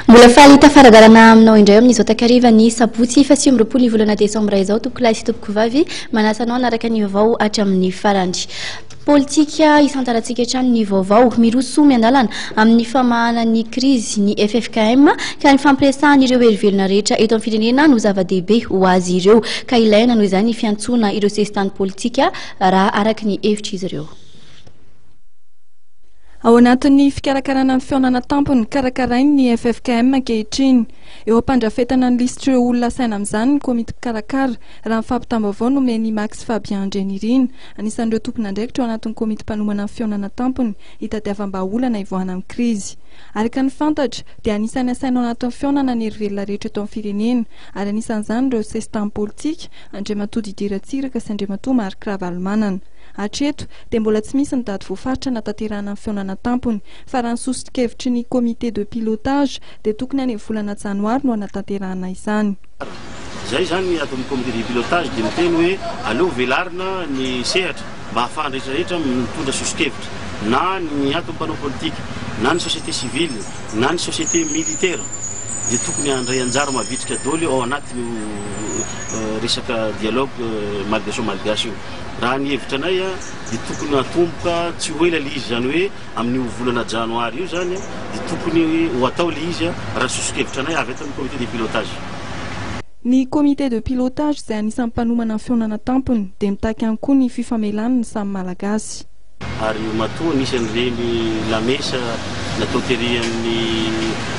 Mbola faly tafaradalana aminao indray amin'izao takariva ny sabotsy fa 29 ny volana desambra izao, tompokolahy sy tompokovavy, manasa anao hanaraka ny vaovao hatramin'ny farany. Politika isantarantsika hatrany ny vaovao. Miroso miandalana amin'ny famahana ny krizy ny ffkm ka ny fampiresahan'ireo hery velona rehetra eto amin'ny firenena no zava-dehibe ho azy ireo ka ilaina noho izany ny fiantsoana ireo sesitany politika raha araka ny hevitr'izy ireo. Ao anatin'ny fikarakarana ny fihaonana tampony karakarain'ny ffkm ankehitriny. Eo am-pandrafetana ny lisitr'ireo olona asaina amin'izany ny komity mpikarakara, raha ny fampitam-baovao nomen'i Max Fabien Andrianirina, anisan'ireo tompon'andraikitra ao anatin'ny komity mpanomana ny fihaonana tampony hitadiavam-bahaolana hivoahana amin'ny krizy. Araka ny fantatra, dia anisan'ny asaina ao anatin'ny fihaonana ny herivelona rehetra eto amin'ny firenena, ary anisan'izany ireo sesitany politika, Andriamatoa Didier Ratsiraka sy Andriamatoa Marc Ravalomanana. Hatreto, dia mbola tsy misy ny daty voafaritra hanatanterahana ny fihaonana tampony, fa raha ny soso-kevitry ny comité de pilotage dia tokony any amin'ny volana janoary no hanatanterahana izany. Izay izany ato amin'ny comité de pilotage dia miteny hoe aleo velarina ny sehatra mba hahafahan'ny rehetra rehetra mitondra soso-kevitra, na ny ato amin'ny mpanao politika, na ny société civile, na ny société militaire dia tokony handray anjara mavitrika daholo ao anatin'io resaka dialogue malgacho-malgache io. Raha ny hevitra anay dia tokony hatomboka tsy ho ela ilay izy, izany hoe amin'io volana janoary io izany dia tokony ho atao ilay izy raha ny soso-kevitra anay avy ato amin'ny comité de pilotage. Ny comité de pilotage izay anisan'ny mpanomana ny fihaonana tampony dia mitaky ihany koa ny fifamelany ny samy Malagasy. Ary matoa nisy an'ireny lamesa natao tery amin'ny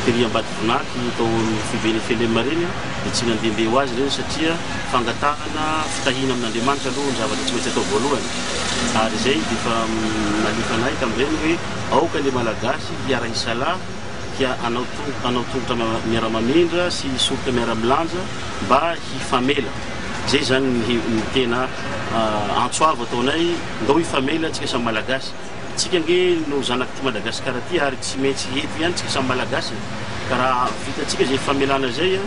tery Ambatovonaky tao amin'ny foiben'ny FLM ireny dia tsy nandehandeha ho azy ireny satria fangatahana fitahiana amin'Andriamanitra aloha ny zavatra tsy maintsy atao voalohany. Ary izay dia efa nalefanay tamin'ireny hoe aoka ilay Malagasy hiara-hisalahy hanao hanao tongotra miara-mamindra sy hisoroka miara-milanja mba hifamela. Izay izany ny tena antso avo ataonay. Ndao hifamela tsika samy Malagasy. Tsika ange no zanak'ity Madagasikara ty ary tsy maintsy eto ihany tsika samy Malagasy e. Ka raha vitantsika izay fifamelana izay,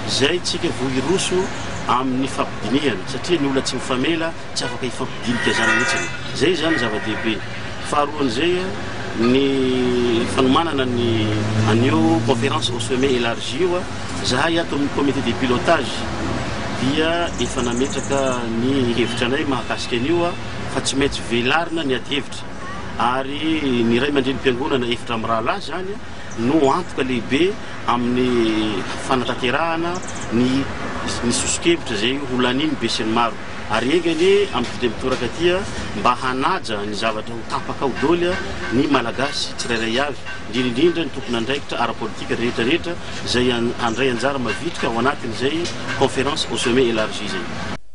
izay tsika vao hiroso amin'ny fampidinihana satria ny olona tsy mifamela tsy afaka hifampidinika izany mihitsiny. Izay izany zava-dehibe. Faharoan'izay, ny fanomanana ny an'io conférence au sommet élargi io, zahay ato amin'ny comité de pilotage dia efa nametraka ny hevitra anay mahakasika an'io fa tsy maintsy velarina ny adihevitra ary ny ray aman-drenim-piangonana efatra mirahalahy izany no antoka lehibe amin'ny fanatanterahana ny ny soso-kevitra izay ho lanian'ny besinimaro. Ary enga anie amin'ity indray mitoraka ity mba hanaja ny zavatra ho tapaka ao doly ny Malagasy tsirairay avy, indrindra indrindra ny tompon'andraikitra ara-politika rehetra rehetra izay handray anjara mavitrika ao anatin'izay conférence au sommet élargi izay.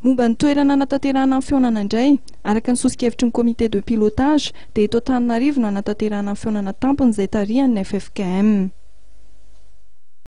Momba ny toerana hanatanterahana ny fihaonana indray, araka ny soso-kevitry ny comité de pilotage, dia eto Antananarivo no hanatanterahana ny fihaonana tampony izay tarihan'ny ffkm.